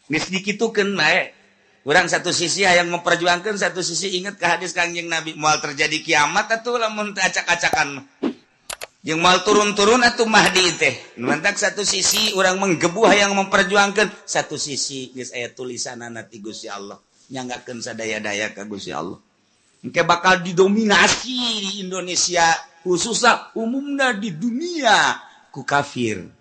Geus dikitukeun bae. Urang satu sisi hayang memperjuangkan, satu sisi inget ke hadis Kangjeng Nabi, moal terjadi kiamat atuh lamun teu acak-acakan mah. Jeung moal turun-turun atuh Mahdi teh. Mantak satu sisi urang menggebu hayang memperjuangkan, satu sisi geus aya tulisanana ti Gusti Allah. Nyanggakeun sadaya-daya ka Gusti Allah. Engke bakal didominasi di Indonesia, khususnya umumna di dunia ku kafir.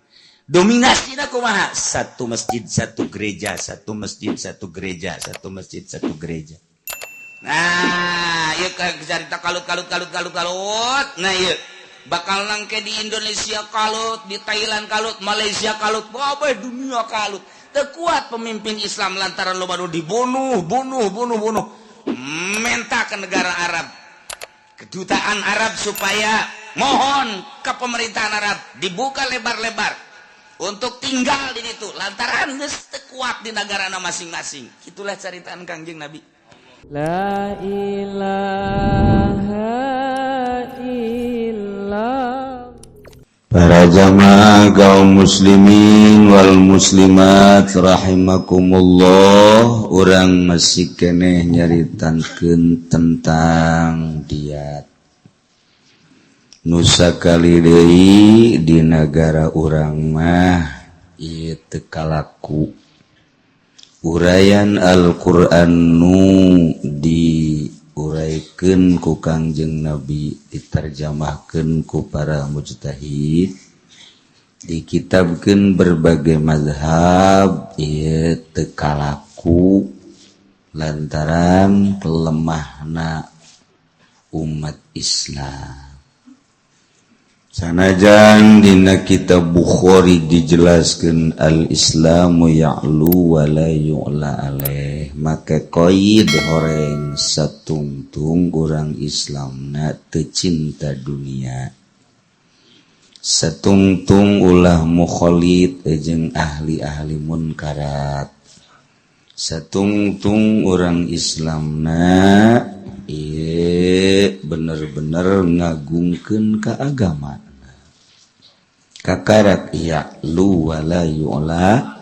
Dominasi kumaha? Satu masjid satu gereja, satu masjid satu gereja, satu masjid satu gereja. Nah, ieu cerita kalut kalut kalut kalut kalut. Nah, ieu bakal nangke di Indonesia kalut, di Thailand kalut, Malaysia kalut, kabeh dunia kalut. Teu kuat pemimpin Islam lantaran loba nu dibunuh, bunuh, bunuh, bunuh. Minta ke negara Arab, kedutaan Arab, supaya mohon ke pemerintahan Arab dibuka lebar-lebar untuk tinggal di situ lantaran geus teu kuat di negara masing-masing. Itulah ceritaan Kangjeng Nabi. La ilaha illallah. Para jamaah kaum muslimin wal muslimat rahimakumullah, urang masih keneh nyaritankeun tentang diat. Nu sakali deui di negara urang mah ieu teu kalaku. Uraian Al-Qur'an nu diuraikan ku Kangjeng Nabi, diterjemahkan ku para mujtahid, dikitabkan berbagai mazhab, ieu teu kalaku lantaran kelemahna umat Islam. Sanajan dina kitab Bukhari dijelaskan al-islamu ya'lu wa la yu'la alaih, maka qaid horeng satungtung urang Islamna teu cinta dunia, satungtung ulah mukhalid jeung ahli-ahli munkarat, satungtung urang Islamna ieu bener-bener ngagungkeun ka agama, kakarak ya'lu wala yu'la.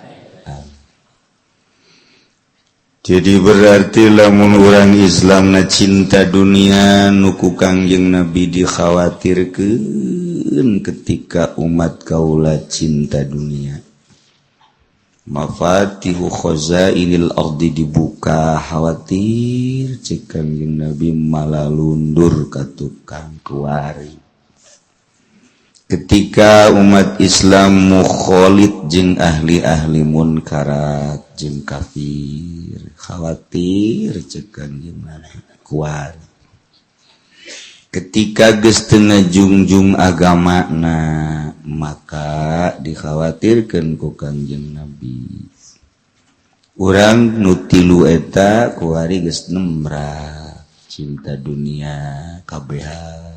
Jadi berarti lamun orang Islam na cinta dunia, nu ku Kangjeng Nabi dikhawatirkan ketika umat kaula cinta dunia, mafatihu khazainil ardi dibuka, khawatir cek Kangjeng Nabi malah lundur ka tukang kuari. Ketika umat Islam mukholid jeung ahli-ahli munkarat jeung kafir, khawatir cek Kangjeng Nabi kuari. Ketika geus teu ngajungjung agamana, maka dikhawatirkan ku Kangjeng Nabi urang nu tilu eta kuari geus nembrah cinta dunia kabehan,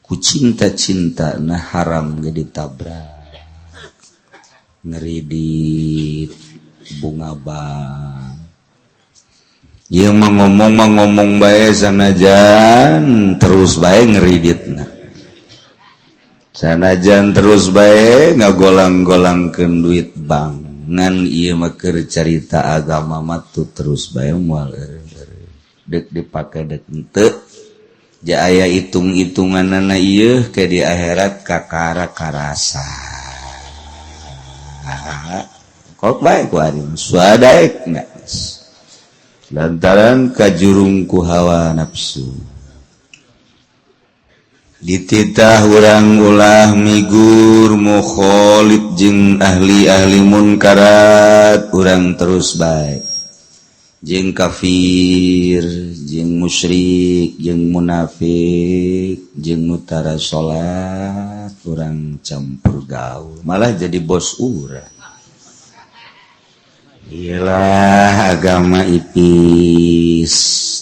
ku cinta-cinta nah haram ge ditabrak, ngeridit bunga bank. Ieu mah ngomong mah ngomong bae, sanajan terus bae ngeriditna, sanajan terus bae ngagolang-golangkeun duit bank, ngan ieu mah keur carita agama mah tuh terus bae moal dek dipake dek henteu. Ja aya hitung-hitunganana ieu ke di akhirat kakara karasa kok bae ku ari suadaek lantaran kajurung ku hawa nafsu. Dititah urang ulah migur mukholid jeung ahli-ahli munkarat, urang terus bae jeung kafir, jeung musyrik, jeung munafik, jeung nu tara salat, urang campur gaul malah jadi bos urang. Iyalah agama ipis.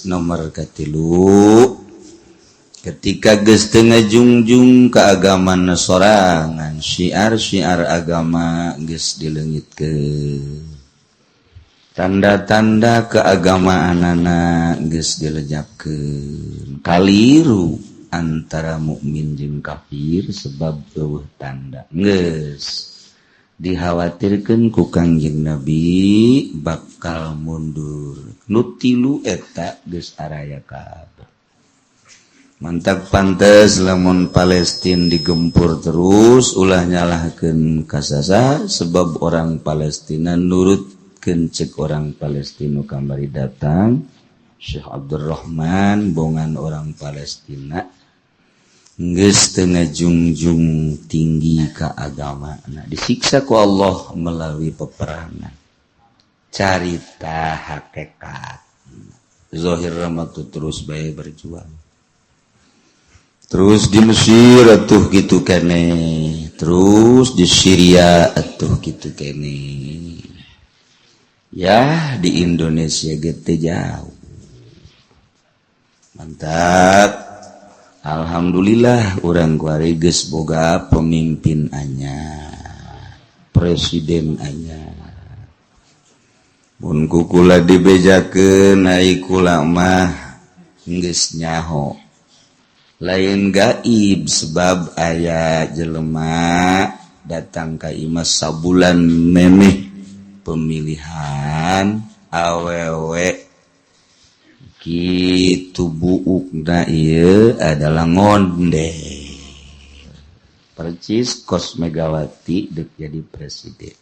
Nomor katilu, ketika geus teu ngajungjung ka agama sorangan, syiar-syiar agama geus dileungitkeun, tanda-tanda keagamaanana geus dilejapkeun, kaliru antara mukmin jeung kafir sebab eueuh tanda. Geus Dikhawatirkan ku Kangjeng Nabi bakal mundur. Nu tilu eta geus araya kabeh. Mantap pantes lamun Palestina digempur terus, ulah nyalahkeun ka saha, sebab orang Palestina nurutkeun cek orang Palestina. Kamari datang Syekh Abdurrahman, bongan orang Palestina geus teu ngajungjung tinggi ka agama. Nah, disiksa ku Allah melalui peperangan. Carita hakikat zahir mah terus bae berjuang. Terus di Mesir atuh gitu kene, terus di Syria atuh gitu kene, ya di Indonesia gitu jauh. Mantap, alhamdulillah urang kuari geus boga pemimpin anyar, presiden anyar. Mun ku kula dibejakeun, ai kula mah geus nyaho, lain gaib, sebab aya jelema datang ka imah sabulan memeh pemilihan, awewe kitu buukna, ieu adalah ngonde percis kos Megawati dek jadi presiden.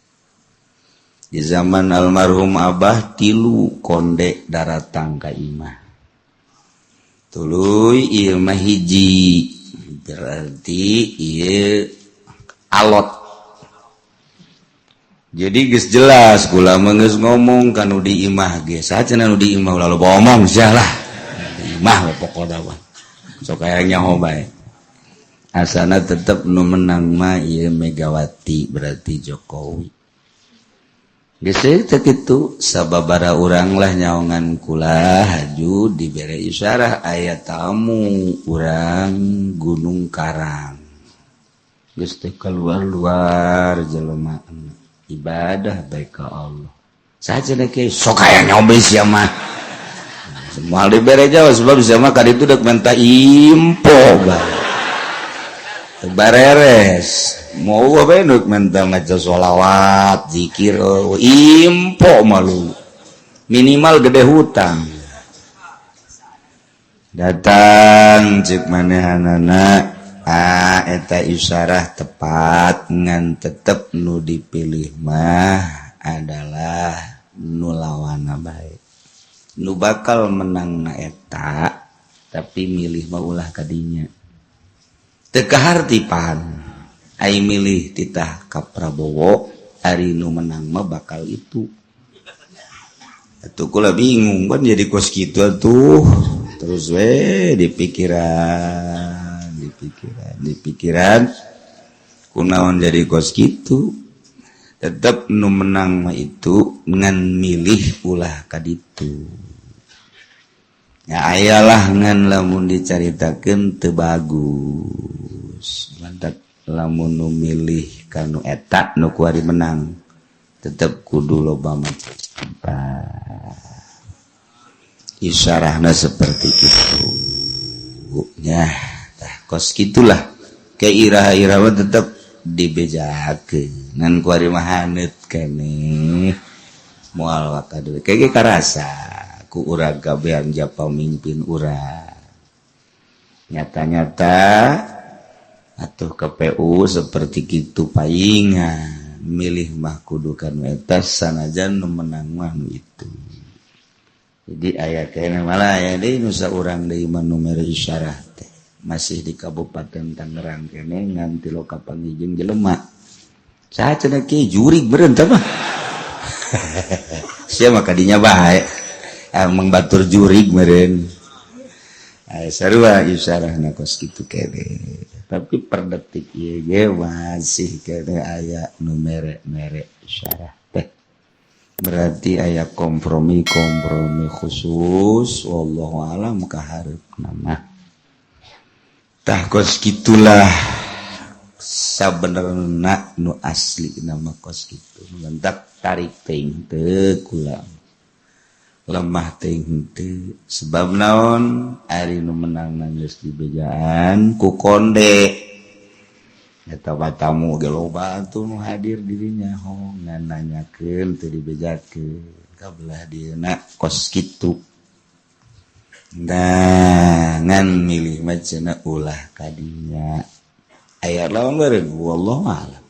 Di zaman almarhum Abah tilu konde daratang ka imah, tuluy ieu mah hiji, berarti ieu alot. Jadi geus jelas kula mah geus ngomong ka nu di imah ge. Saha cenah nu di imah? Ulah loba omong sia lah, di imah we pokona mah sok aya nyaho bae. Asana tetep nu menang mah ieu Megawati, berarti Jokowi. Geus teu kitu sababara urang lah nyaongan kula haju dibere isyarah aya tamu urang Gunung Karang, geus teh keluar-luar jelema ibadah baik ka Allah. Saha cenah ke sok aya nyombe sia mah? Moal dibere jauh, sebab sia mah kaditu dek minta info bae. Teu bareres mau bae nu minta maca sholawat, zikir, info malu minimal gede hutang. Datang cek manehanana, ah, eta isyarah tepat, ngan tetep nu dipilih mah adalah nu lawana bae, nu bakal menang na eta, tapi milih mah ulah kadinya. Teu kahartipan ai milih titah ka Prabowo, ari nu menang mah bakal itu. Atuh kula bingung kan jadi kos kitu atuh. Terus we dipikiran, dipikiran, dipikiran, kunaon jadi kos kitu? Tetep nu menang mah itu, ngan milih ulah kaditu. Ya ayalah, ngan lamun dicaritakeun teu bagus. Mantap lamun nu milih kanu eta nu kuari menang tetep kudu loba maca. Isyarahna seperti itu nya. Tah, kos gitulah ke iraha-iraha tetep dibejakeun, ngan kuari mah haneut keneh, moal waka deui kayak karasa ku urang kabehan japa pamimpin urang nyata-nyata atuh KPU seperti gitu. Paingan milih mah kudu kanu eta, sanajan nu menang mah nu itu. Jadi aya kene malah aya deui nu saurang deui mah nu mere isyarah teh masih di Kabupaten Tangerang kene, ngan ti loka panggih jelema. Saha cenah kieu? Jurig meureun tah mah sia mah kadinya bae, emang batur jurig meureun. Aya sarua isyarahna kos kitu kene, tapi per detik ieu ge masih kene aya nu mere-mere isyarah teh, berarti aya kompromi kompromi khusus. Wallahu alam kaharep nama. Tah, kos gitulah sabenerna nu asli nama kos kitu. Mantap tarik teuing teu kula, lemah teuing teu, sebab naon? Ari nu menang geus dibejaan ku konde. Eta tamu ge loba atuh nu hadir dirinya ho ngan nanyakeun teu dibejakeun ka belah dieuna kos kitu. Nah, ngan milih mah cenah ulah kadinya. Aya lawan beureun wallahu a'lam.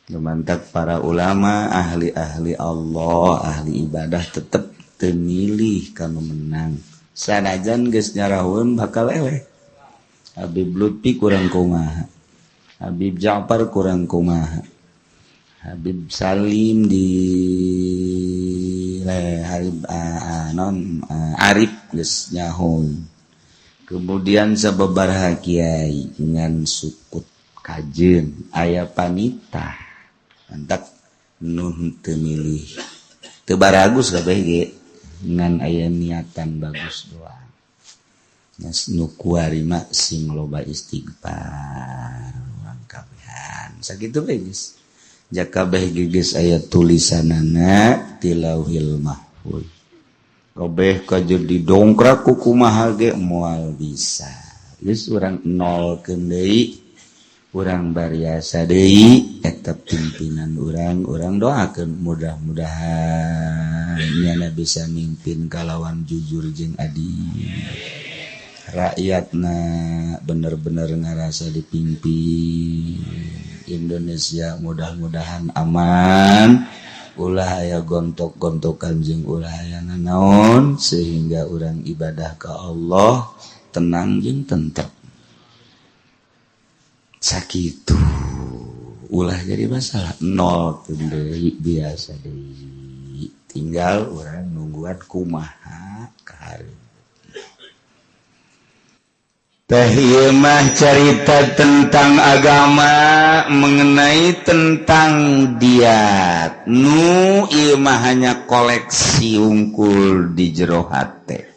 Lumantak para ulama, ahli-ahli Allah, ahli ibadah tetep teu milih kanu menang. Sanajan geus nyarahoeun bakal eleh. Habib Lutfi kurang kumaha, Habib Ja'far kurang kumaha, Habib Salim di Habib non Arif geus nyahoeun. Kemudian sababaraha kiai ngan sukut kajeun aya panita mantak nu teu milih teu baragus kabeh ge ngan aya niatan bagus doang. Nu kuari mah sing loba istighfar urang kabehan sakitu bae geus. Jakabeh geus aya tulisanana ti Lauhil Mahfuz. Kabeh kajeun didongkrak ku kumaha ge moal bisa. Geus urang nolkeun deui, urang bariasa deui eta pimpinan urang, urang doakeun mudah-mudahan nyana bisa mimpin kalawan jujur jeung adil. Rakyatna bener-bener ngarasa dipimpin. Indonesia mudah-mudahan aman, ulah aya gontok-gontokan jeung ulah aya nanaon sehingga urang ibadah ka Allah tenang jeung tentrem. Sakitu ulah jadi masalah nol deui biasa deui tinggal urang nungguan kumaha ka hareup. Teh ieu mah carita tentang agama mengenai tentang diat. Nu ieu mah hanya koleksi unggul di jero hate.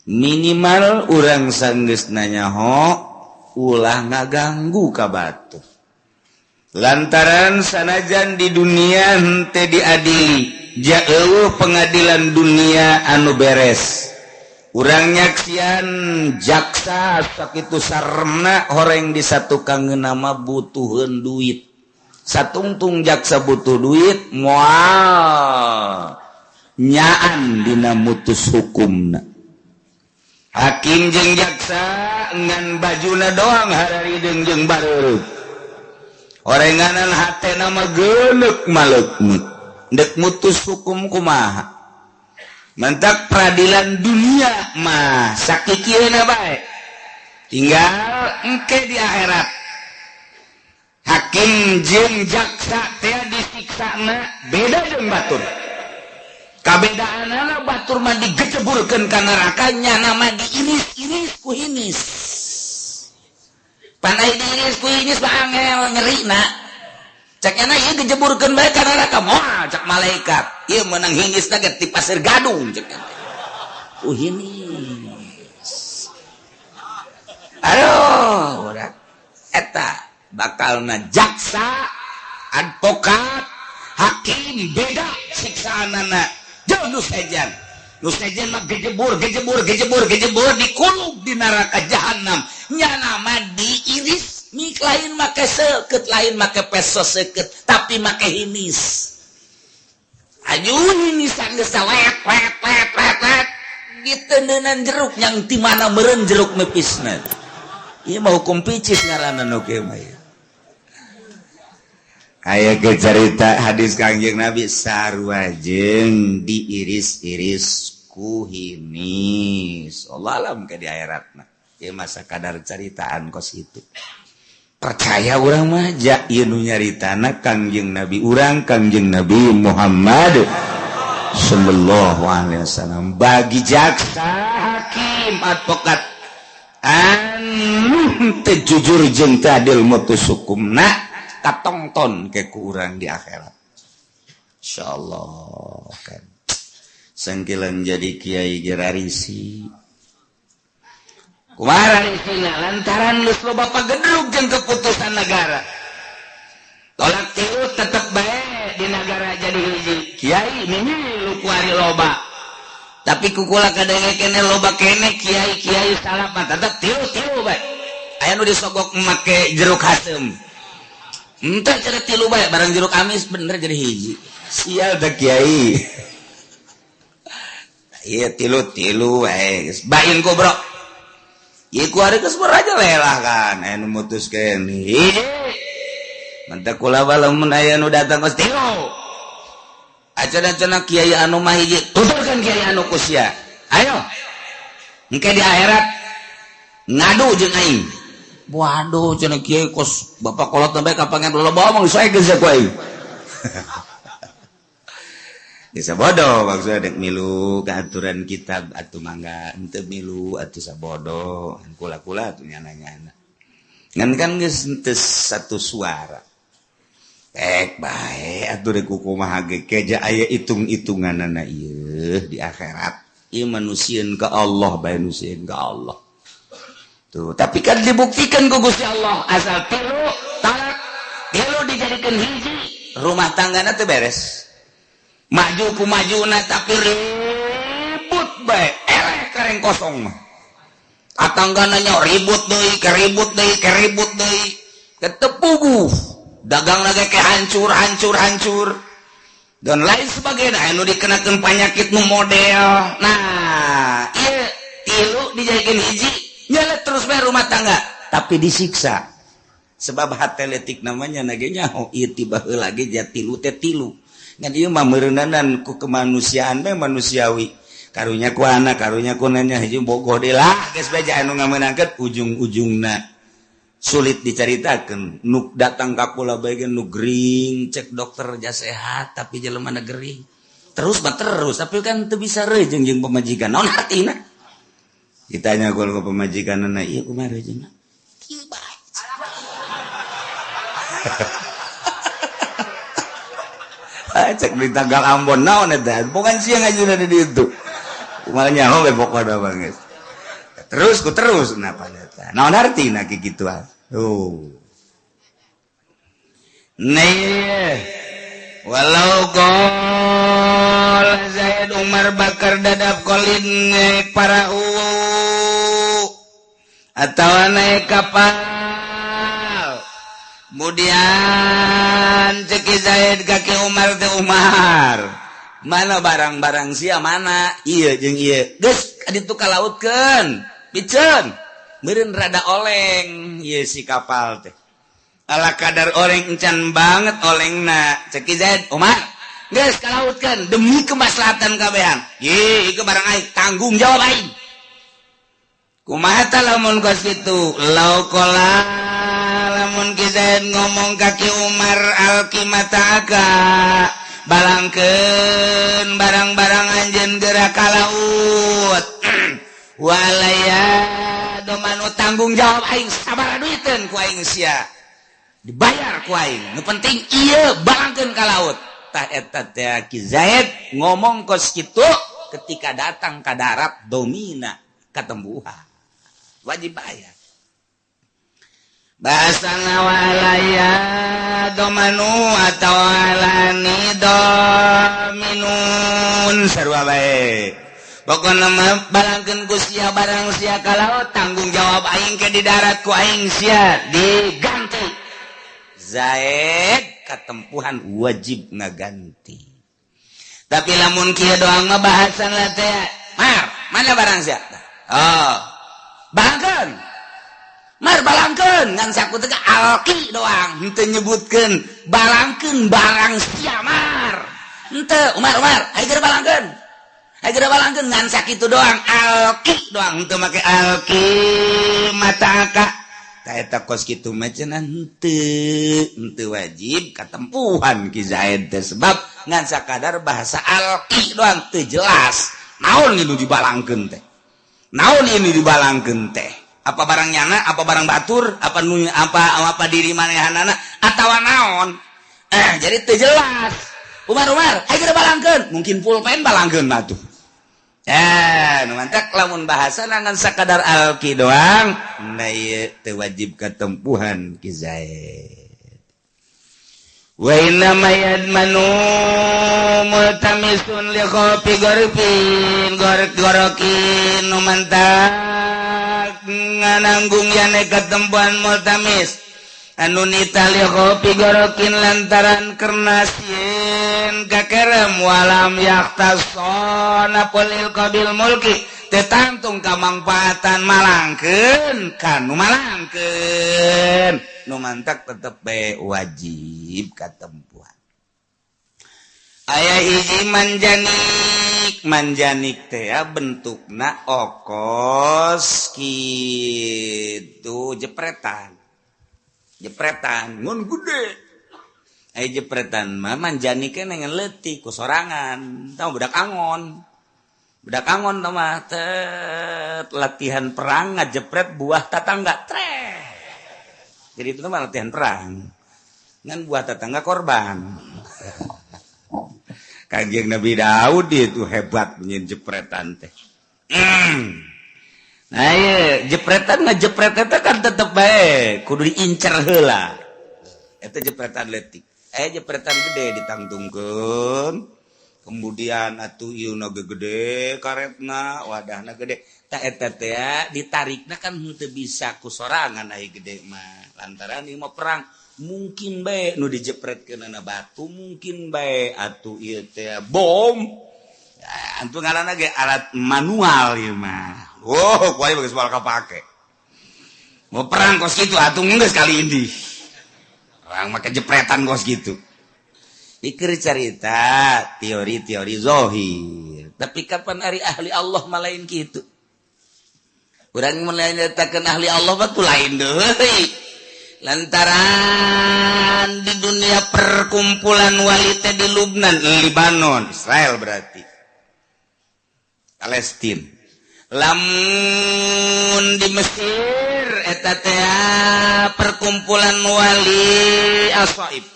Minimal urang sanggeus nyaho ulah ngaganggu ka batur. Lantaran sanajan di dunia henteu diadili, ja eueuh pengadilan dunia anu beres. Urang nyaksian jaksa sakitu saremna horeng di satukang nama butuheun duit. Satungtung jaksa butuh duit moal nyaan dina mutus hukumna. Hakim jeung jaksa ngan bajuna doang hararideung jeung bareureuk. Orenganan hatena mah geuleuk maleukmeut. Deuk mutus hukum kumaha? Mantak peradilan dunia mah sakikieuna bae. Tinggal engke di akhirat. Hakim jeung jaksa teh disiksana beda jeung batur. Kabedaanana batur mah digeceburkeun ka neraka nyana mah diiris-iris ku hinis. Panai diiris ku hinis mah angel nyerina. Cek enak ieu dijeburkeun bae ka neraka moal cek malaikat. Ieu meunang hinisna ge ti pasir gadung cek enak. Ku hinis. Aduh, urang eta bakalna jaksa, advokat, hakim beda siksaanana. Jeung nu sejen. Nu sejen mah gejebur, gejebur, gejebur, gejebur dikulub di neraka jahanam. Nyana mah diiris. Mik lain make seukeut, lain make peso seukeut, tapi make hinis. Aju hinisan geus wet wet wet wet wet. Diteuneunan jeruk yang ti mana meureun jeruk mepisna. Ieu mah hukum picis ngaranna nu kieu mah. Aya ge carita hadis Kangjeng Nabi sarua jeung diiris-iris ku hinis. Allah alam ke di akhiratna. Ieu mah sakadar caritaan kos kitu. Percaya urang mah ja ieu nu nyaritana Kangjeng Nabi urang Kangjeng Nabi Muhammad sallallahu alaihi wasallam. Bagi jaksa, hakim, advokat anu teu jujur jeung teu adil mutus hukumna katongton ke ku urang di akhirat. Insyaallah kan. Sangkilan jadi kiai ge rarisi. Kumaha rarisina lantaran geus loba pagedrug jeung keputusan negara. Tolak tilu tetep bae di negara jadi hiji. Kiai mimilu kuari loba. Tapi kukula kadenge kene loba kene kiai-kiai salah mah tetep tilu-tilu bae. Aya nu disogok make jeruk haseum. Henteu cenah tilu bae barang jeruk amis bener jadi hiji. Sial da kiai. Iya tilu-tilu wae geus bain ku bro. Ieu ku ari geus merajalela kan aya nu mutuskeun hiji. Mantak kula lamun aya nu datang geus tilu. Acan-acana kiai anu mah hiji, tuturkeun kiai anu ku sia. Ayo. Engke di akhirat ngadu jeung aing. Waduh cenah kiai kos bapak kolot sampai kapangan loba omong soekeun sia ku aing. Bisa bodoh maksudnya dek milu keaturan kitab atuh mangga henteu milu atuh sabodo kula-kula atuh nyana-nyana. Ngan kan geus henteu satu suara. Ek bae atuh rek kumaha ge keja aya hitung-hitunganana ieu di akhirat. Ieu manusieun ka Allah bae nusieun ka Allah. Tuh, tapi kan dibuktikan ku Gusti Allah asal tilu talak tilu dijadikeun hiji rumah tanggana teu beres. Maju ku majuna tapi ribut bae eleh kareng kosong mah. Tatanggana nya ribut deui, keribut deui, keribut deui. Ketepuguh dagangna ge hancur hancur hancur. Dan lain sebagainya anu dikenakeun panyakit nu model. Nah, ieu tilu dijadikeun hiji nyala terus bae rumah tangga tapi disiksa. Sebab hate leutik namanya nage nyaho ieu tiba heula ge jatilu teh tilu. Ngan ieu mah meureunanan ku kemanusiaan bae manusiawi. Karunya ku anak, karunya ku nanya hiji bogoh deui lah geus bae anu ngamenangkeun ujung-ujungna. Sulit dicaritakeun nu datang ka kula bae ge nu gering cek dokter ja sehat tapi jelema na gering. Terus mah terus tapi kan teu bisa reujeng jeung pamajikan. Naon hartina? Ditanya kula ka pamajikanna ieu kumaha reujengna? Kieu bae. Cek di tanggal Ambon naon eta bukan siang aja di ditu kumaha nyaho we pokona banget terus ku terus napa eta naon artina kitu ah tuh nih walau qol Zaid Umar Bakar dadap kolin naik parahu atawa naik kapal. Kemudian ceki Zaid kaki Umar teh Umar. Mana barang-barang sia mana? Ieu jeung ieu. Geus kaditu ka lautkeun. Piceun. Meureun rada oleng ieu si kapal teh. Ala kadar oleng encan banget olengna. Ceki Zaid, Umar, geus ka lautkeun demi kemaslahatan kabehan. Ye, ieu barang aing, tanggung jawab aing. Kumaha tah lamun kos kitu? Lau qala lamun Ki Zaid ngomong ka Ki Umar alqimataka balangkeun barang-barang anjeun geura ka laut walaya domanu tanggung jawab aing sabaraha duiteun ku aing sia dibayar ku aing nu penting ieu balangkeun ka laut tah eta teh Ki Zaid ngomong kos kitu ketika datang ka darat domina katembuhan wajib bayar. Bahasa nawalaya domanu atau alani dominun sarua bae. Pokona mah balangkeun ku sia barang sia ka laut tanggung jawab aing ke di darat ku aing sia diganti. Zaid katempuhan wajib ngaganti. Tapi lamun kieu doang mah bahasan teh, mar, mana barang sia? Oh. Balangkeun. Mar balangkeun ngan saku teh alki doang henteu nyebutkeun balangkeun barang sia mar. Henteu Umar Umar hayu geura balangkeun. Hayu geura balangkeun ngan sakitu doang alki doang henteu make alki mataka. Ka eta kos kitu mah cenah henteu wajib katempuhan Ki Zaid teh sebab ngan sakadar bahasa alki doang teu jelas. Naon nu dibalangkeun teh? Naon ini dibalangkeun teh? Apa barang nyana, apa barang batur, apa nu apa apa diri manehanana atawa naon? Jadi teu jelas. Umar Umar, hayu geura balangkeun. Mungkin pulpen balangkeun mah tuh. Nu mantak lamun bahasa ngan sakadar alki doang, nah ieu teu wajib katempuhan Ki Zaid. Wa inna ma yadmanu multamisun li khofi gorfin gorok-gorokin nu mantak ngananggung yane ketempuan multamis anu nita li khofi gorokin lantaran kerna sieun kakerem walam yaktasona pulil qabil mulki tetantung kamangfaatan malangkeun kanu malangkeun nu mantak tetep bae wajib katempuan. Aya hiji manjanik, manjanik teh bentukna okos kitu jepretan. Jepretan ngun gede. Aya jepretan mah manjaniknya ngan leutik ku sorangan, tah budak angon. Budak angon tah mah tet latihan perang ngajepret buah tatangga treh. Jadi itu mah latihan perang. Ngan buah tetangga korban. Kanjeng Nabi Daud itu hebat nyen jepretan teh. Nah ieu jepretan ngajepret eta kan tetep bae kudu diincer heula. Eta jepretan leutik. Jepretan gede ditangtungkeun. Kemudian atuh ieu na gede karetna, wadahna gede. Ta eta teh ditarikna kan henteu bisa ku sorangan ai gede mah. Lantaran ieu mah perang mungkin bae nu dijepretkeunana batu, mungkin bae atuh ieu teh bom. Antu ngaranna ge alat manual ieu mah. Oh, kuai geus moal kapake. Mau perang kos kitu atuh geus kali ini. Orang make jepretan kos kitu. Dikir carita teori-teori zohir. Tapi kapan ari ahli Allah mah lain kitu? Urang mun nyaritakeun ahli Allah mah tuh lain deui. Lantaran di dunia perkumpulan wali teh di Lubnan, Libanon, Israel berarti. Palestina. Lamun di Mesir eta teh perkumpulan wali Asaib.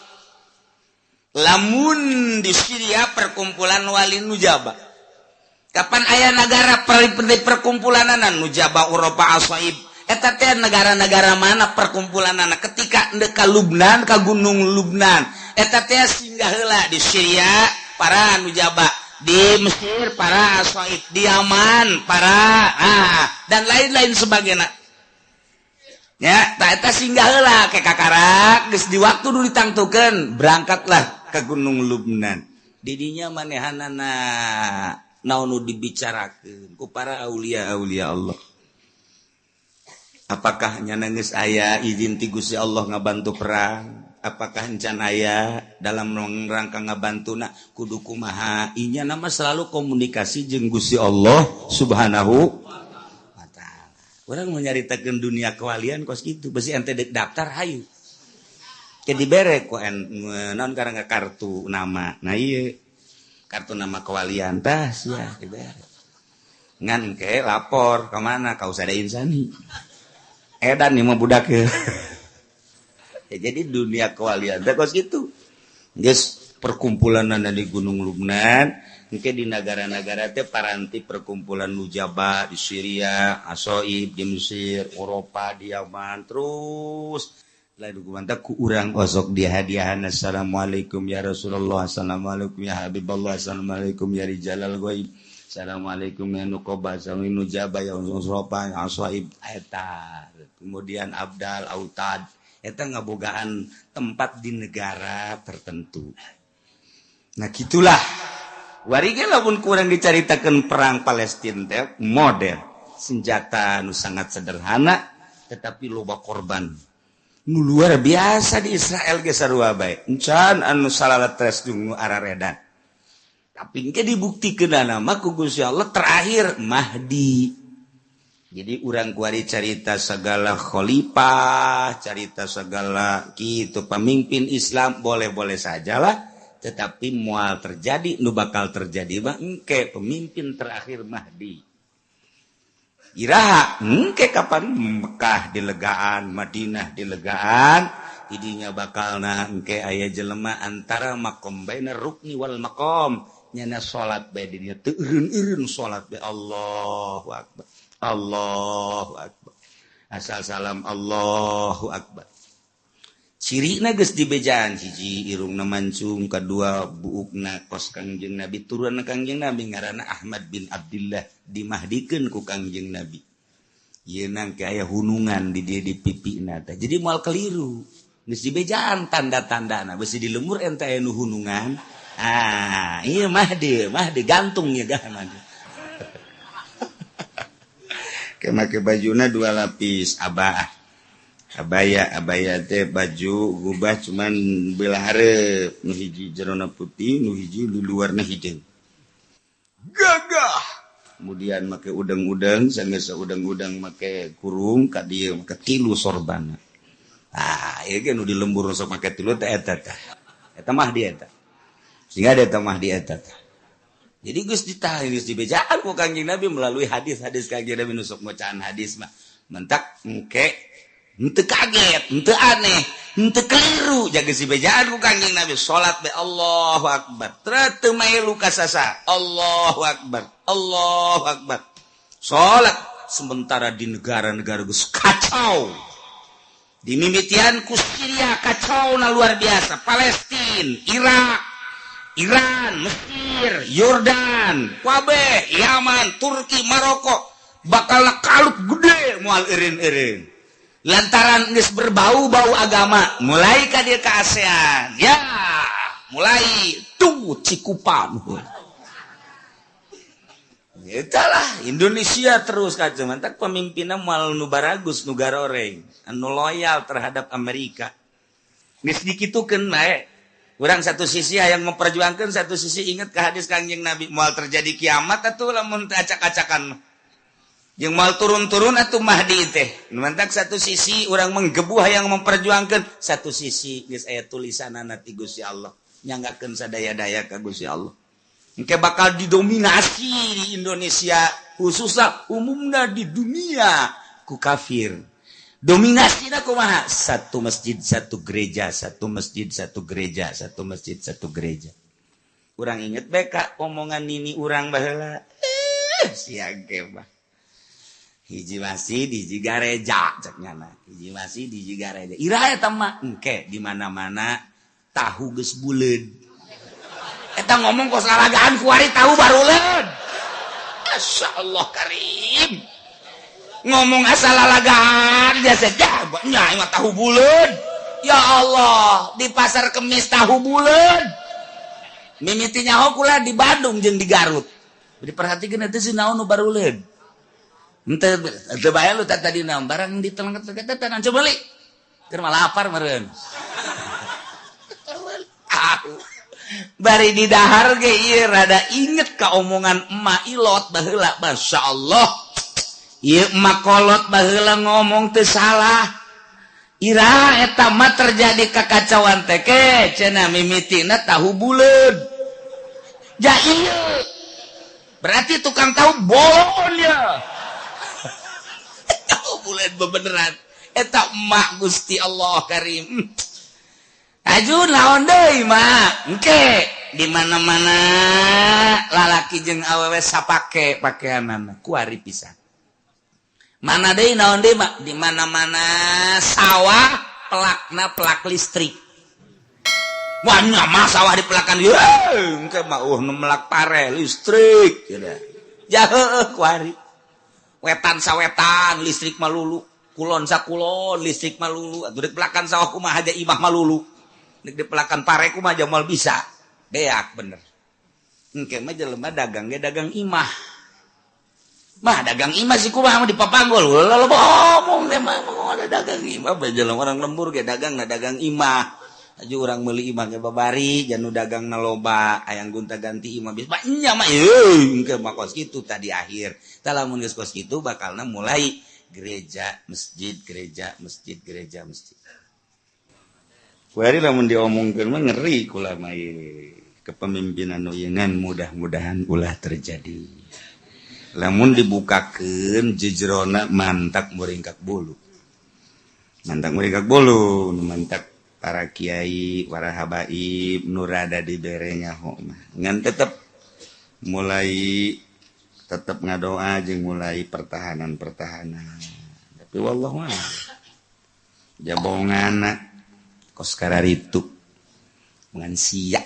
Lamun di Syria perkumpulan wali Nujaba. Kapan aya negara perkumpulanana Nujaba Eropa Asaib. Eta teh negara-negara mana perkumpulanana ketika ndek ka Lubnan ka Gunung Lubnan. Eta teh singgah heula di Syria para Nujaba, di Mesir para Asaib, di Yaman para dan lain-lain sebagainya. Ya, tak eta singgah heula ke kakarak geus di waktu nu ditangtukeun berangkatlah ke Gunung Lubnan. Didinya manehanana naon nu dibicarakeun ku para aulia-aulia Allah. Apakah nyana geus aya izin ti Gusti Allah ngabantu perang? Apakah encan aya dalam rangka ngabantuna kudu kumaha? Inya nama selalu komunikasi jeung Gusti Allah Subhanahu wa taala. Urang mau nyaritakeun dunia kewalian kos kitu, besi ente dek daftar hayu. Ke dibere ku naon karang kartu nama. Nah ieu kartu nama kewalian tah sia dibere. Ngan ke lapor ka mana ka Usada Insani. Edan nih mah budak ya. Ya, jadi dunia kewalian teh kos kitu. Geus perkumpulanana di Gunung Lubnan, engke di negara-negara teh paranti perkumpulan Nujaba di Syria, Asoib di Mesir, Eropa di Yaman, terus lain dukungan teh ku urang osok dihadiahan assalamualaikum ya Rasulullah, assalamualaikum ya Habiballah, assalamualaikum ya rijalal ghaib, assalamualaikum ya nuqaba, assalamualaikum nujaba ya unsur-unsur asoib eta. Kemudian abdal autad eta ngabogaan tempat di negara tertentu. Nah gitulah. Warige lamun kurang dicaritakeun perang Palestina teh model senjata nu sangat sederhana tetapi loba korban. Nu luar biasa di Israel ge sarua bae. Encan anu salaletres jeung nu araredan. Tapi engke dibuktikeunana mah ku Gusti Allah terakhir Mahdi. Jadi urang kuari carita segala khalifah, carita segala kitu pemimpin Islam boleh-boleh sajalah, tetapi moal terjadi nu bakal terjadi mah engke pemimpin terakhir Mahdi. Iraha engke kapan Mekah dilegaan, Madinah dilegaan, didinya bakalna engke aya jelema antara maqam bainar rukni wal maqam, nyana salat bae dinya teu eureun-eureun salat bae Allahu akbar. Allahu akbar. Asal salam Allahu akbar. Cirina geus dibejaan hiji irungna mancung, kadua buukna kos Kangjeng Nabi, turun Kangjeng Nabi ngaranna Ahmad bin Abdillah dimahdikeun ku Kangjeng Nabi. Ieu nang aya hunungan di dieu di pipina teh. Jadi moal keliru. Geus dibejaan tanda-tandana, besi di lembur ente aya nu hunungan. Ah, ieu Mahdi, Mahdi gantung ya gah Mahdi. Ke make bajuna dua lapis abah. Abaya abaya teh baju gubah cuman belah hareup, nu hiji jerona putih, nu hiji di luarna hideung. Gagah. Kemudian make udang-udang, sanggeus udang-udang make kurung ka dieu make tilu sorbana. Ah, ieu ge nu di lembur sok make tilu teh eta tah. Eta mah di eta. Sehingga eta mah di eta tah. Jadi geus ditah geus dibejaan ku Kangjeng Nabi melalui hadis-hadis Kangjeng Nabi nu sok macaan hadis mah. Mentak engke henteu kaget, henteu aneh, henteu keliru jaga si bejaan ku Kangjeng Nabi salat be Allahu Akbar. Teu maelu ka sasa. Allahu Akbar. Allahu Akbar. Salat sementara di negara-negara geus kacau. Di mimitian ku Syria kacau na luar biasa, Palestina, Irak, Iran, Mesir, Yordan, kabeh, Yaman, Turki, Maroko bakal kalut gede moal eureun-eureun. Lantaran geus berbau-bau agama mulai ka dieu ka ASEAN ya mulai tuh Cikupa itulah Indonesia terus kacau mantak pemimpinna moal nu baragus nu garoreng anu loyal terhadap Amerika geus dikitukeun bae. Urang satu sisi hayang memperjuangkeun, satu sisi inget ka hadis Kangjeng Nabi moal terjadi kiamat atuh lamun teu acak-acakan mah. Jeung moal turun-turun atuh Mahdi teh. Mantak satu sisi urang menggebu hayang memperjuangkeun, satu sisi geus aya tulisanana ti Gusti Allah. Nyanggakeun sadaya-daya ka Gusti Allah. Engke bakal didominasi di Indonesia, khususnya umumna di dunia ku kafir. Dominasina kumaha? Satu masjid, satu gereja, satu masjid, satu gereja, satu masjid, satu gereja. Urang inget bae ka omongan nini urang baheula. Sia ge mah. Hiji masjid, hiji gareja cek nyana. Hiji masjid, hiji gareja. Ira eta mah engke di mana-mana tahu geus buleud. Eta ngomong kos lalagaan kuari tahu baruleud. Masyaallah karim. Ngomong asal lalagaan biasa nya mah tahu buleud. Ya Allah, di pasar Kemis tahu buleud. Mimiti nyaho kula di Bandung jeung di Garut. Diperhatikeun eta si naon nu baruleud. Henteu teu bae lu tadi naon barang diteleng eta tanah coba beli. Keur mah lapar meureun. Bari di dahar ge ieu rada inget ka omongan emak ilot baheula masyaallah. Ieu emak kolot baheula ngomong teu salah. Ira eta mah terjadi kakacauan teh ke cenah mimitina tahu buleud. Ja ieu. Berarti tukang tahu bohong ya. Tahu buleud bebeneran. Eta emak Gusti Allah Karim. Aju naon deui mak? Engke di mana-mana lalaki jeung awewe sapake pakeanana kuari pisan. Mana deui naon deui mak? Di mana-mana sawah pelakna pelak listrik. Wah nya mah sawah dipelakan ye engke mah nu melak pare listrik cenah. Ja heueuh kuari. Wetan sawetan listrik malulu, kulon sakulon listrik malulu, atuh dek pelakan sawah kumaha aja imah malulu. Dek dipelakan pare kumaha aja moal bisa. Beak bener. Engke mah jelema dagang ge dagang imah. Mah dagang imah sih kumaha mah dipapanggol. Ulah loba omong teh mah ada dagang imah bae jelema orang lembur ge dagang na dagang imah. Aju urang meuli imah ge babari janu dagang na loba hayang gonta-ganti imah bisa nya mah euy engke mah kos kitu tadi akhir. Tah lamun geus kos kitu bakalna mulai gereja, masjid, gereja, masjid, gereja, masjid. Kuari lamun diomongkeun mah ngeri kula mah ieu. Kepemimpinan nu ieu ngan mudah-mudahan ulah terjadi. Lamun dibukakeun jejerona mantak muringkak bulu. Mantak muringkak bulu, mantak para kiai, para habaib nu rada dibere nyaho mah. Ngan tetep mulai tetep ngadoa jeung mulai pertahanan-pertahanan. Tapi wallahu a'lam. Jabongana Kos kararitu ngan sia.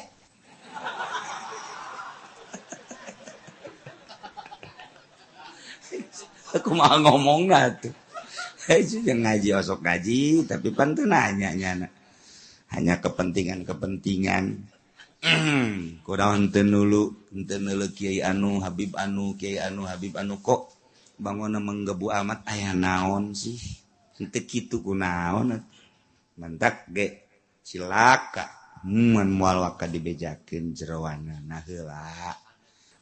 Aku mah ngomongna tuh. Jeung ngaji osok ngaji tapi pan teu nanya nyana. Hanya kepentingan-kepentingan. Kunaon teu nulu kiai anu Habib anu kiai anu Habib anu kok bangunna menggebu amat aya naon sih. Henteu kitu kunaon. Mantak ge cilaka mun moal waka dibejakeun jeroana nah heula.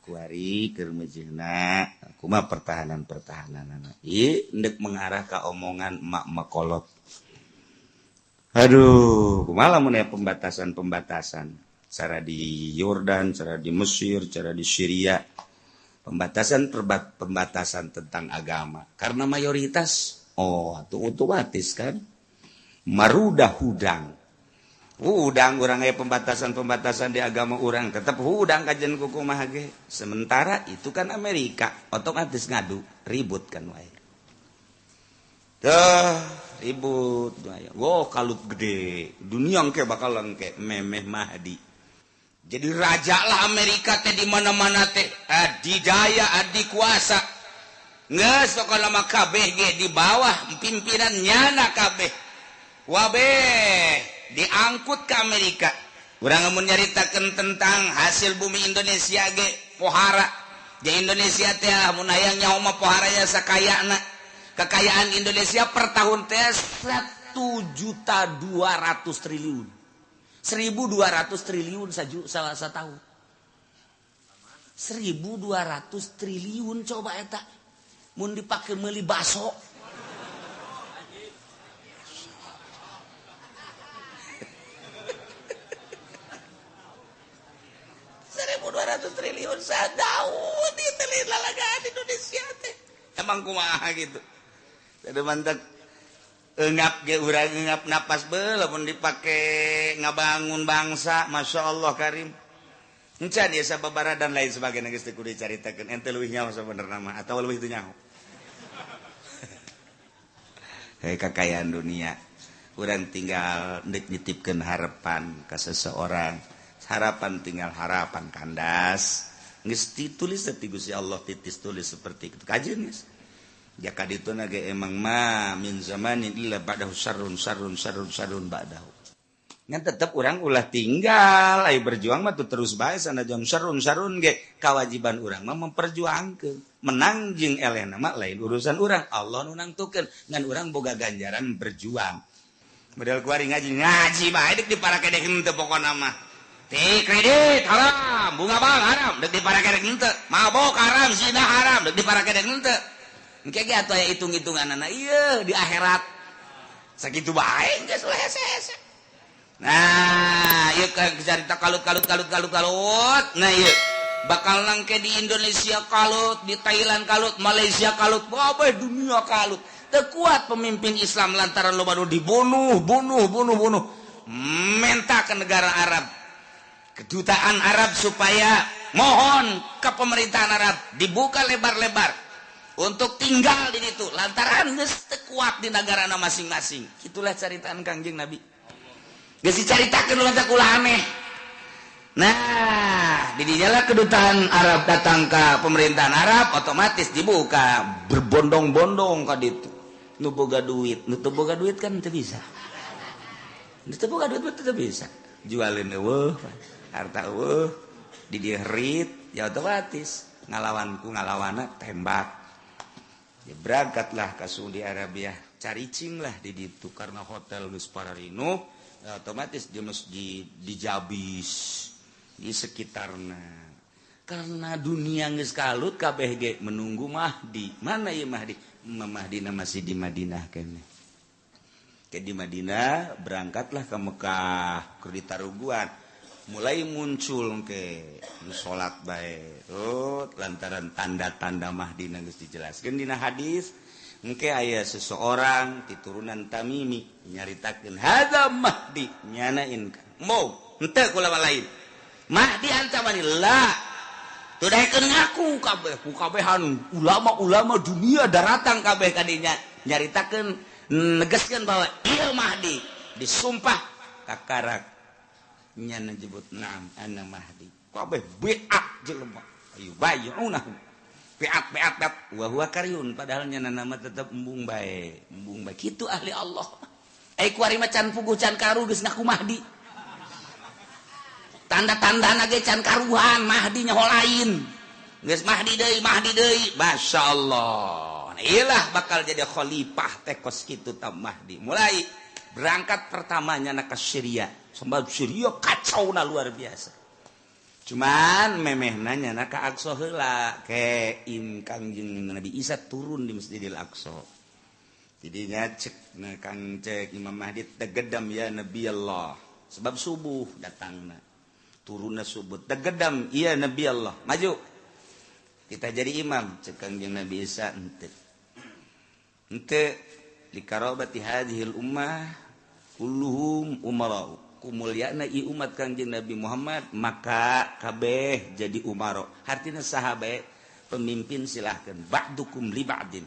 Kuari keur meujeuhna kumaha pertahanan-pertahananana. Ieu endek mengarah ka omongan emak-emak kolot. Aduh, kumaha lamun aya pembatasan-pembatasan cara di Yordan, cara di Mesir, cara di Syria. Pembatasan pembatasan tentang agama. Karena mayoritas oh atuh otomatis kan marudah hudang. Hudang urang aya pembatasan-pembatasan di agama urang tetap hudang kajian kuku mah ge. Sementara itu kan Amerika otomatis ngadu, ribut kan wae. Tuh, ribut wae. Wah, kalut gede. Dunia engke bakal engke memeh Mahdi. Jadi raja lah Amerika teh di mana-mana teh adidaya adikuasa. Geus pokona mah kabeh ge di bawah pimpinan nyana kabeh. Wabeh diangkut ke Amerika. Urang mun nyaritakeun tentang hasil bumi Indonesia ge pohara. Di Indonesia teh mun hayang nyaho mah pohara ya sakayana. Kekayaan Indonesia per tahun teh 1.200 triliun. 1.200 triliun salah satahun. 1.200 triliun coba eta mun dipake meuli baso. Triliun sadaun ditelin lalagaan Indonesia teh. Emang kumaha gitu. Teu mantak engap ge urang engap napas be lamun dipake ngabangun bangsa, Masya Allah karim. Encan ieu sababaraha dan lain sebagainya geus teu kudu dicaritakeun. Ente leuwih nyaho sabenerna mah atawa leuwih teu nyaho. Hei kakayaan dunia. Urang tinggal ndek nitipkeun harapan ka seseorang. Harapan tinggal harapan kandas geus ditulis teh Gusti Allah titis tulis seperti itu kajeun geus jaka dituna ge emang ma min zamanin illa ba'dahu sarrun sarrun sarrun sarrun ba'dahu ngan tetep urang ulah tinggal aya berjuang mah tuh terus bae sanajan sarrun sarrun ge kewajiban urang mah memperjuangkeun menang jeung elehna mah lain urusan urang Allah nu nangtukeun ngan urang boga ganjaran berjuang model kuari ngaji ngaji bae deuk diparakedeh henteu pokona mah ti kredit haram, bunga bank haram, dek diparakedek henteu, mabok haram, zina haram, dek diparakedek henteu. Engke ge atuh aya hitung-hitunganana ieu di akhirat. Sakitu bae geus ulah hese-hese. Nah, ieu carita kalut kalut kalut kalut kalut. Nah ieu bakal nangke di Indonesia kalut, di Thailand kalut, Malaysia kalut, kabeh dunia kalut. Teu kuat pemimpin Islam lantaran loba nu dibunuh, bunuh, bunuh, bunuh. Menta ke negara Arab. Kedutaan Arab supaya mohon ke pemerintahan Arab dibuka lebar-lebar untuk tinggal di situ lantaran geus teu kuat di negarana masing-masing. Itulah caritaan Kangjeng Nabi. Geus dicaritakeun ulah ulah aneh. Nah, di dinya lah kedutaan Arab datang ke pemerintahan Arab otomatis dibuka berbondong-bondong ka ditu. Nu boga duit, nu teu boga duit kan teu bisa. Nu teu boga duit mah teu bisa. Jualin eueuh harta eueuh di dieu herit ya otomatis ngalawanku ngalawana tembak. Ya berangkatlah ke Saudi Arabia, caricing lah di ditu karena hotel geus pararino ya otomatis di masjid dijabis di sekitarna. Karena dunia geus kalut kabeh ge menunggu Mahdi. Mana ieu Mahdi? Mahdina masih di Madinah keneh. Ke di Madinah berangkatlah ke Mekah keur ditaruguan. Mulai muncul ke salat bae. Oh, lantaran tanda-tanda Mahdi geus dijelaskeun dina hadis, engke aya seseorang ti turunan Tamimi nyaritakeun hadza Mahdi nyana inka. Mau henteu kula lain. Mahdi antamani la. Teu daekeun ngaku kabeh ku kabehan ulama-ulama dunia daratang kabeh ka dinya nyaritakeun negaskeun bahwa ieu Mahdi disumpah Kakarak nya nyebut naam ana Mahdi. Kabeh beat jelema. Ayo bayunahu. Beat beat beat wa huwa karyun padahal nya nama tetep embung bae, embung bae. Kitu ahli Allah. Ai kuari mah can puguh can karu geus ngaku Mahdi. Tanda-tandana ge can karuhan Mahdi nyaho lain. Geus Mahdi deui, masyaallah. Ilah bakal jadi khalifah teh kos kitu ta Mahdi. Mulai berangkat pertamanya na ka Syria. Sebab Syria kacau na luar biasa. Cuman memehna nyana ka Aqsa heula ke im Kangjeng Nabi Isa turun di Masjidil Aqsa. Jadinya cek na Kang cek Imam Mahdi tegedam ya Nabi Allah. Sebab subuh datangna. Turunna subuh tegedam iya Nabi Allah. Maju. Kita jadi imam cek Kangjeng Nabi Isa henteu. Henteu likarabati hadhil ummah kulluhum umara. Kumulyana i umat Kangjeng Nabi Muhammad maka kabeh jadi umara. Hartina saha bae pemimpin silahkeun ba'dukum li ba'din.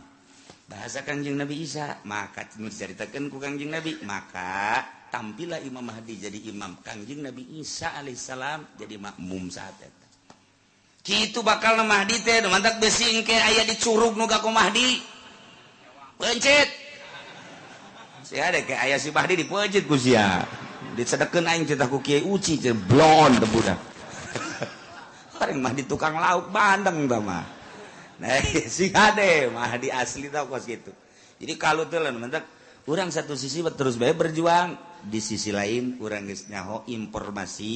Bahasa Kangjeng Nabi Isa maka diceritakeun ku Kangjeng Nabi maka tampillah Imam Mahdi jadi imam Kangjeng Nabi Isa alaihissalam jadi makmum saat eta. Kitu bakal Mahdi teh mantak besi engke aya di curug nu gaku Mahdi. Pencet. Sia ada ke aya si Mahdi dipencet ku sia. Disedekeun aing teh ku Kiai Uci teh blon teh budak. Paling Mahdi tukang lauk bandeng tah mah. Nah, si hade Mahdi asli tau kos gitu. Jadi kalau teh lamun mantak urang satu sisi terus bae berjuang, di sisi lain urang geus nyaho informasi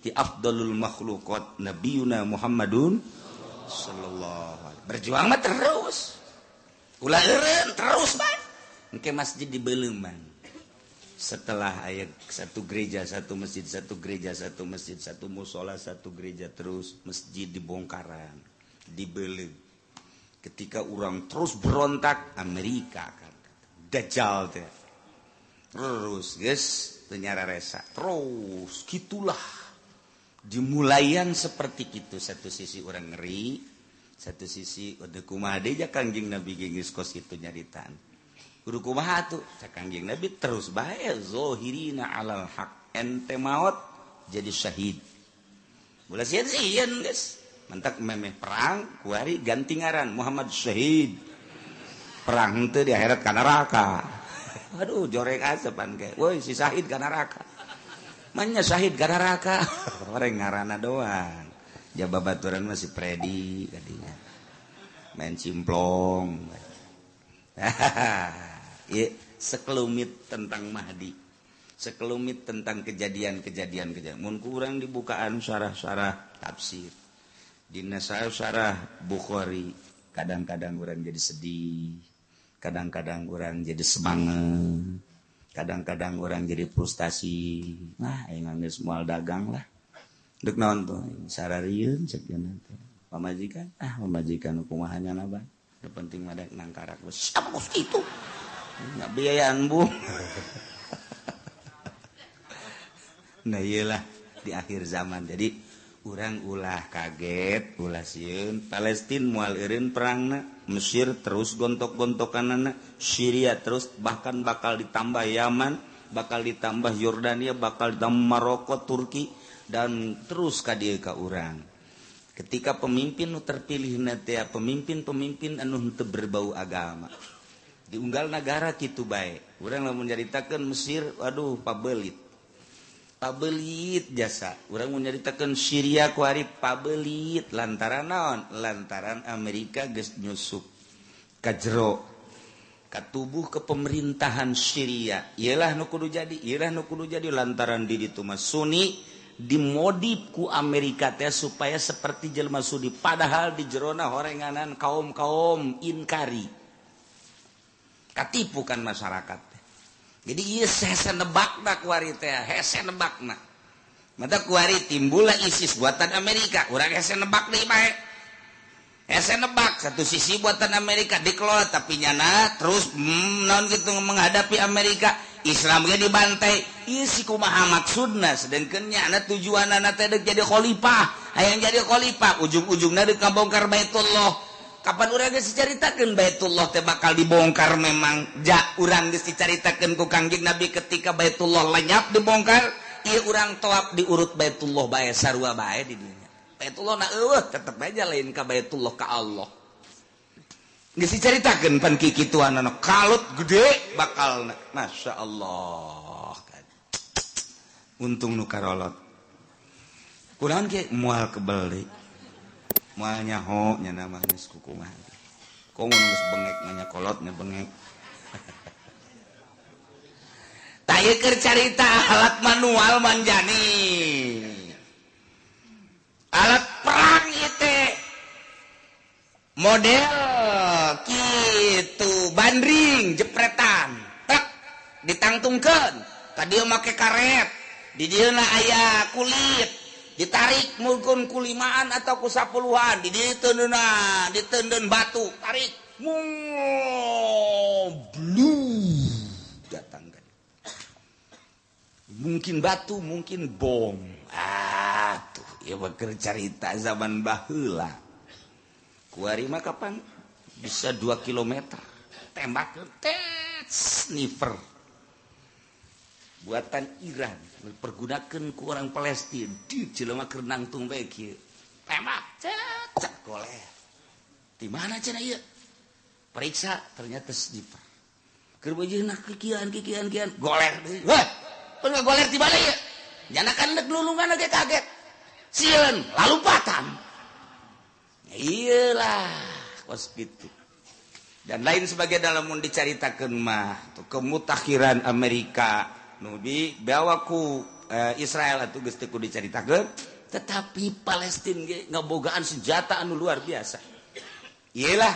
ti afdalul makhluqat nabiyuna Muhammadun sallallahu alaihi. Berjuang mah terus. Ulah eureun terus bae. Engke masjid di Beleuman. Setelah ayat satu gereja, satu masjid, satu gereja, satu masjid, satu musola, satu gereja terus masjid dibongkaran, dibeli. Ketika orang terus berontak Amerika kan Dajjal teh. Terus geus teu nyararesa. Terus gitulah dimulaian seperti itu. Satu sisi orang ngeri, satu sisi udah kumaha deui ja Kangjeng Nabi geus kos kitu nyaritaan. Kudu kumaha atuh? Cak Kangjeng Nabi terus bae zahirina alal haq. Ente maot jadi syahid. Ulah sieun-sieun geus. Mantak memeh perang kuari ganti ngaran Muhammad Syahid. Perang teu di akhirat ka neraka. Aduh joreng asepan ke. Woi si Syahid ka neraka. Manya Syahid ka neraka. Orang ngaranna doang. Jaba baturan mah si Predi kadinya. Main cimplong. Ieu sekelumit tentang Mahdi. Sekelumit tentang kejadian-kejadian kejadian. Mun kurang dibukaan syarah-syarah tafsir. Dina syarah Bukhari kadang-kadang orang jadi sedih, kadang-kadang orang jadi semangat, kadang-kadang orang jadi frustasi. Nah, aing geus moal dagang lah. Deuk naon tuh sararieun cek cenah teh. Pamajikan, ah pamajikan kumaha nya bae. Nu penting mah dek nangkarak siapa kos kitu. Enggak biayaan bu. Nah iyalah di akhir zaman. Jadi urang ulah kaget, ulah sieun. Palestin moal eureun perangna, Mesir terus gontok-gontokanana, Syria terus bahkan bakal ditambah Yaman, bakal ditambah Yordania, bakal ditambah Maroko, Turki dan terus ka dieu ka urang. Ketika pemimpin nu terpilih na teh pemimpin-pemimpin anu henteu berbau agama. Diunggal nagara kitu bae. Urang lamun nyaritakeun Mesir, aduh pabelit. Pabelit jasa. Urang mun nyaritakeun Syria kuari pabelit lantaran naon? Lantaran Amerika geus nyusup ka jero ka tubuh ke pemerintahan Syria. Ieulah nu kudu jadi, ieulah nu kudu jadi lantaran di ditu mah Sunni dimodif ku Amerika teh supaya seperti jelema Sunni padahal di jerona horenganan kaum-kaum inkari. Katipu kan masyarakat teh. Jadi ieu hese nebakna kuari teh, hese nebakna. Mata kuari timbullah ISIS buatan Amerika, urang hese nebak deui bae. Hese nebak satu sisi buatan Amerika dikelola tapi nyana terus naon kitu menghadapi Amerika, Islam ge dibantai. Ieu si kumaha maksudna sedengkeun nyana tujuanna teh deuk jadi khalifah, hayang jadi khalifah ujung-ujungna deuk ngabongkar Baitullah. Kapan urang geus dicaritakeun Baitullah teh bakal dibongkar memang ja urang geus dicaritakeun ku Kangjeng Nabi ketika Baitullah lenyap dibongkar, ieu urang toap diurut Baitullah bae sarua bae di dinya. Baitullah na eueuh tetep aja lain ka Baitullah ka Allah. Geus dicaritakeun pan kikituanana kalut gede bakal Masya Allah. Untung nu karolot. Kunaon kieu moal kebel deui. Moal nyaho nya nama geus kukumaha. Komo nu geus bengek nanya kolot nya bengek. Tah ieu keur carita alat manual manjani. Alat perang ieu teh. Model kitu bandring jepretan. Tek ditangtungkeun. Tadi make karet. Di dieu aya kulit. Ditarik mungkin ku 5an atau ku 10an di dieu teundeunna diteundeun batu tarik blue datang kan mungkin batu mungkin bom tuh ieu mah keur carita zaman baheula kuari mah kapan bisa 2 kilometer tembak tet sniper buatan Iran dipergunakan ku orang Palestina di jelema keur nangtung bae kieu tembak cet goleh di mana cenah ieu periksa ternyata sniper keur beujeuhna kikian kikian kian goler deui weh pun goler di balik ieu nyana kan deuk lulungan ge kaget sieun lalumpatan iyalah kos kitu dan lain sebagai dalam mun dicaritakeun mah kemutakhiran Amerika nu dibawa ku Israel atuh geus teu kudu dicaritakeun tetapi Palestina ge ngabogaan senjata anu luar biasa. Iyalah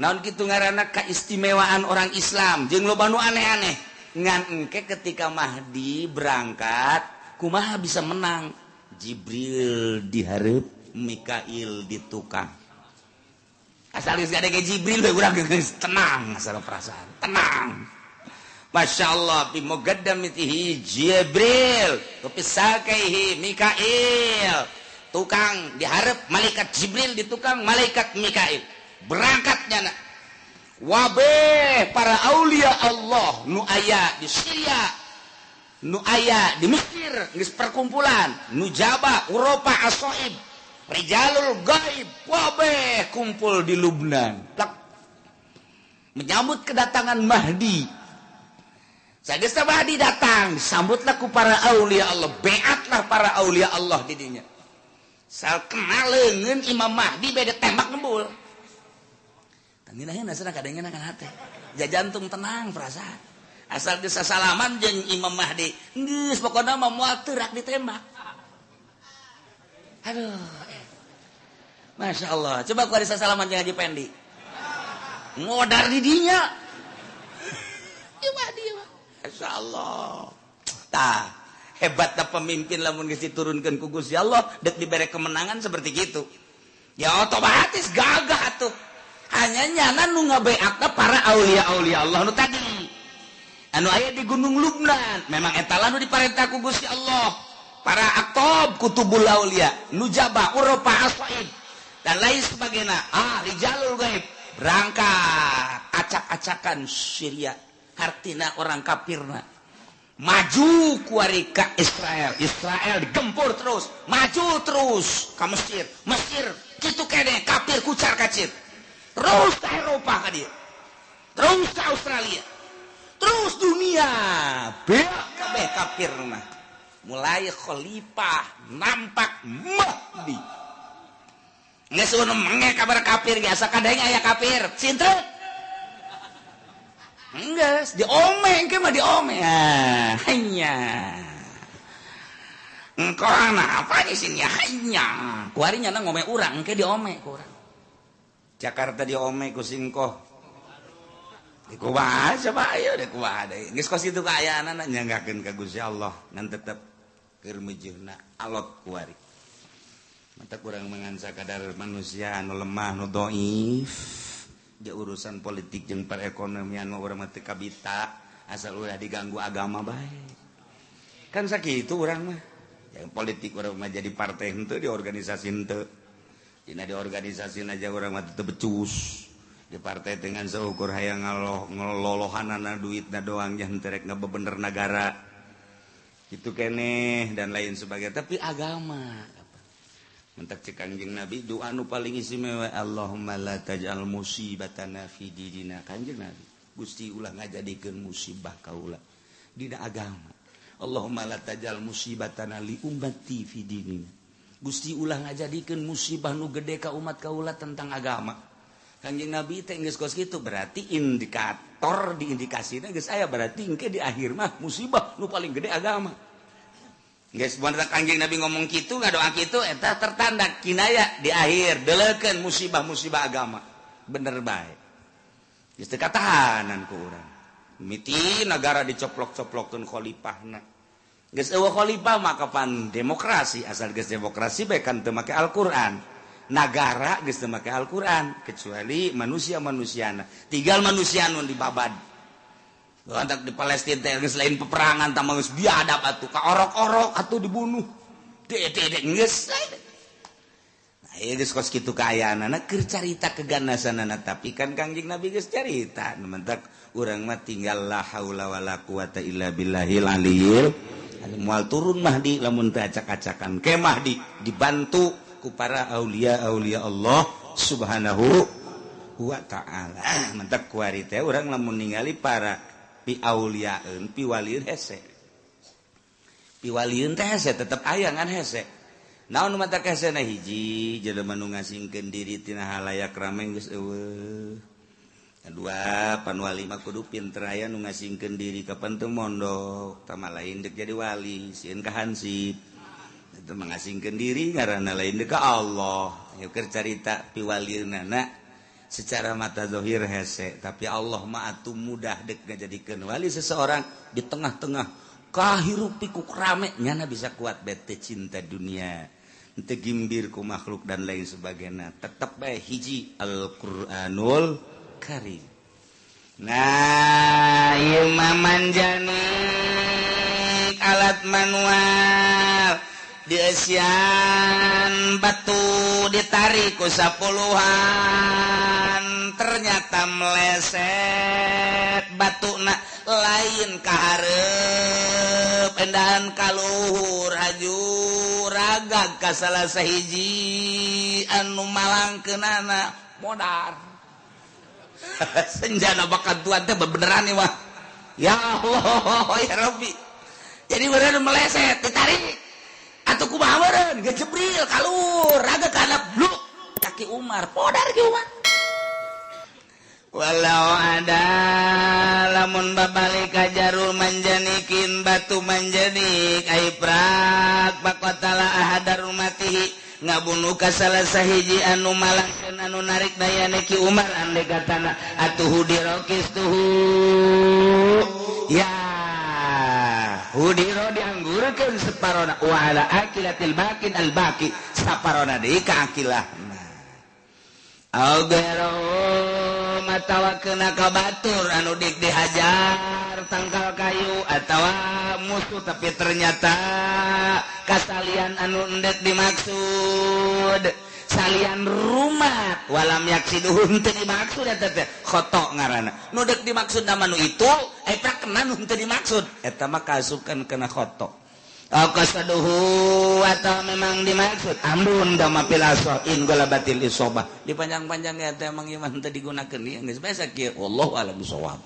naon kitu ngaranna kaistimewaan orang Islam jeung loba nu aneh-aneh ngan engke ketika Mahdi berangkat kumaha bisa menang Jibril dihareup Mikail di tukang asal geus gade Jibril we urang geus tenang asal perasaan tenang. Masya Allah bi muqaddamatihi Jibril wa Mikail tukang diharap malaikat Jibril di tukang malaikat Mikail berangkatnya nak wabe para aulia Allah nu aya di Syria nu aya di Mesir geus perkumpulan nujaba Eropa asoib rijalul gaib wabe kumpul di Lubnan menyambut kedatangan Mahdi. Sageus Mahdi datang, disambutlah ku para aulia Allah, beatlah para aulia Allah di dinya. Sal kenal leungeun Imam Mahdi beda tembak nembul. Tanginaheun asana kadengena kana hate. Jajantung tenang perasaan. Asal geus sasalaman jeung Imam Mahdi, geus pokona mah moal teurak ditembak. Aduh. Masya Allah. Coba ku ari sasalaman jeung Haji Pendi. Ngodar di dinya. Ieu Mahdi mah. Masya Allah. Tah, hebatna pemimpin lamun geus diturunkeun ku Gusti Allah dek dibere kemenangan seperti gitu. Ya otomatis gagah atuh. Hanya nyana nu ngabeakna para aulia-aulia Allah nu tadi. Anu aya di Gunung Lubnan, memang eta lah nu diparentah ku Gusti Allah. Para aktob kutubul aulia, nujaba, Eropa asaib dan lain sebagainya. Ah, rijalul gaib berangkat acak-acakan Syria. Hartina orang kafirna maju kuari ka Israel, Israel digempur terus, maju terus ka Mesir, Mesir kitu kene kafir kucar kacir, terus ke Eropa ka dieu, terus ke Australia, terus dunia beak kabeh kafir mah. Mulai khalifah nampak Mahdi. Geus eueuh menge kabar kafir ge asa kadenge aya kafir, cintreut. Enggak, diome, engke mah diome. Ah, hanya. Engkau apa di sini? Hanya. Kuari nyana ngome urang, engke diome ku urang. Jakarta diome ku singkoh. Di kumaha coba ayo di kumaha deui. Geus kos kitu kaayaanana nyanggakeun ka Gusti Allah, ngan tetep keur meujeuhna alot kuari. Mata kurang mengan sakadar manusia anu lemah nu dhaif. Di urusan politik jeung perekonomian mah urang mah teu kabita asal ulah diganggu agama bae. Kan sakitu urang mah. Yang politik urang mah jadi partai henteu di organisasi henteu. Dina di organisasi aja urang mah teu becus. Di partai dengan seukur hayang ngelolohanana duitna doang, yang terek ngebebener negara. Itu keneh dan lain sebagainya. Tapi agama mentak cek Kanjeng Nabi, doa nu paling istimewa, "Allahumma la taj'al musibatana fi dinina." Kanjeng Nabi, Gusti, ulah ngajadikeun musibah kaula dina agama. "Allahumma la taj'al musibatana li ummati fi dinina." Gusti, ulah ngajadikeun musibah nu gede ka umat kaula tentang agama. Kanjeng Nabi teh geus kos kitu, berarti indikator di indikasina geus aya, berarti engke di akhir mah musibah nu paling gede agama. Geus bener Kanjeng Nabi ngomong kitu, ngadoa kitu, eta tertanda kinaya di akhir deleukeun musibah-musibah agama. Bener bae. Geus teu katahanan ku urang. Miti negara dicoplok-coplokeun khalifahna. Geus eueuh khalifah maka pan demokrasi, asal geus demokrasi bae kan teu make Al-Qur'an. Nagara geus teu make Al-Qur'an kecuali manusia-manusiana. Tinggal manusia nu dibabad. Lantak di Palestina teh geus lain peperangan, tambah geus biadab atuh, ka orok-orok atuh dibunuh. De de de geus. Nah, ieu geus kos kitu kaayaanana keur carita keganasanana, tapi kan Kangjeng Nabi geus carita. Nu mentak urang mah tinggal la haula wala quwata illa billahil aliyil. Moal turun Mahdi lamun teu acak-acakan. Ke Mahdi dibantu ku para aulia-aulia Allah Subhanahu wa ta'ala. Mentak kuari teh urang lamun ningali para piauliaeun, piwalieun hese, piwalieun teh hese, tetep aya ngan hese. Naon nu matak hese na? Hiji, jelema nu ngasingkeun diri tina halayak rame geus eueuh. Kedua, pan wali mah kudu pinter, aya nu ngasingkeun diri kapan teu mondok tama, lain dek jadi wali, sieun ka hansip. Itu mengasingkeun diri ngaranna, lain dek ka Allah. Ayo keur carita piwalieunana secara mata zahir hese, tapi Allah mah atuh mudah dek ngajadikeun wali seseorang di tengah-tengah kahirup pikuk rame, nyana bisa kuat bete cinta dunia, teu gimbir ku makhluk dan lain sebagainya, tetep bae hiji Al-Qur'anul Karim. Nah, ieu mah manjanik alat manual dieusian batu, ditarik ku sapuluhan, ternyata meleset batuna, lain kaharep, endahan kaluhur, haju ragag ka salah sahiji anu malangkeunana, modar. Senjana bakat tuan teh beneran nih mah. Ya Allah ya Rabbi, jadi beneran meleset, ditarik atau kumaha meureun, gejebril kalur raga kana bluk kaki Umar, podar ki Umar. Walau ada lamun babalik kajarul manjanikin batu manjanik ai prak faqatala ahadar rumatihi, ngabunuh ka salah sahiji anu malangkeun anu narik dayane ki Umar, andai katana atuh hudirokis tuhu ya hudiro dianggurkeun separona, wa ala akilatil bakin al baki, saparona deui ka akilahna, au gero matawa kena ka batur anu dik dihajar tangkal kayu atawa musuh, tapi ternyata kasalian anu endek dimaksud salian rumah, walam yaksiduhun, teu dimaksud eta teh khoto ngaranna. Nu dek dimaksud nama nu itu eta kena nu teu dimaksud, eta mah kaasupkeun kana khoto. Au qasaduhu atau memang dimaksud ambun dama fil in galabatil isobah, dipanjang-panjang eta emang ieu mah teu digunakeun ieu, geus biasa kieu, wallahu a'lam bissawab.